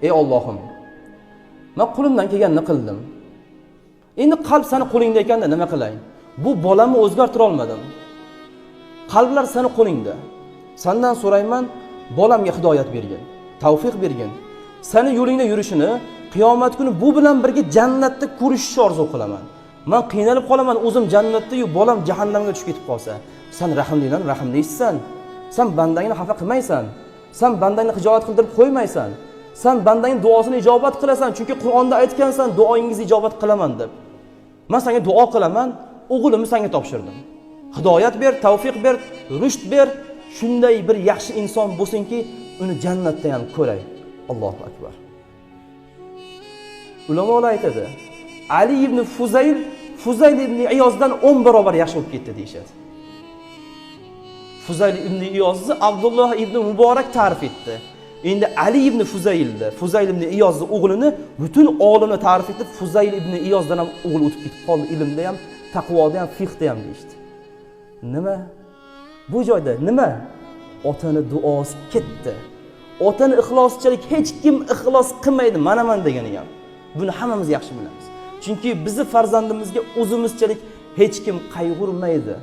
Ey Allohim, men qo'limdan kelganini qildim. Endi qalb sani qo'lingda ekanda nima qilay? Bu bolamni o'zgartira olmadim. Qalblar sani qo'lingda. Sandan so'rayman, bolamga hidoyat bergin, tavfiq bergin. Sani yo'lingda yurishini, qiyomat kuni bu bilan birga jannatda ko'rishishni orzu qilaman. Men qiynalib qolaman, o'zim jannatda-yu bolam jahannamga tushib ketib qolsa. Sen rahimlidan rahimlisan. Sen bandangni xafa qilmaysan. Sen bandangni xijolat qildirib qo'ymaysan. Sen bandangning duosini ijobat qilasan, chunki Qur'onda aytgansan, duoingizni ijobat qilaman deb. Men senga duo qilaman, o'g'limni senga topshirdim. Hidoyat ber, tavfiq ber, rushd ber, shunday bir yaxshi inson bo'lsinki, uni jannatda ham ko'ray. Allohu akbar. Ulamolar aytadi, Ali ibn Fuzayl Fuzayl ibn Iyozdan 10 barobar yaxshi bo'lib ketdi deyishadi. Fuzayl ibn Iyozni Abdulloh ibn Muborak ta'rif etdi. Endi Ali ibn Fuzaylni, Fuzayl ibn Iyozni o'g'lini butun olamni ta'rif etib, Fuzayl ibn Iyozdan ham o'g'li o'tib ketib qoldi ilmda ham, taqvoda ham, fiqhda ham deyishdi. Nima? Bu joyda nima? Otani duosi ketdi. Otani ixloschilik hech kim ixlos qilmaydi, manaman degani ham. Buni hammamiz yaxshi bilamiz. Chunki bizni farzandimizga o'zimizchalik hech kim qayg'urmaydi.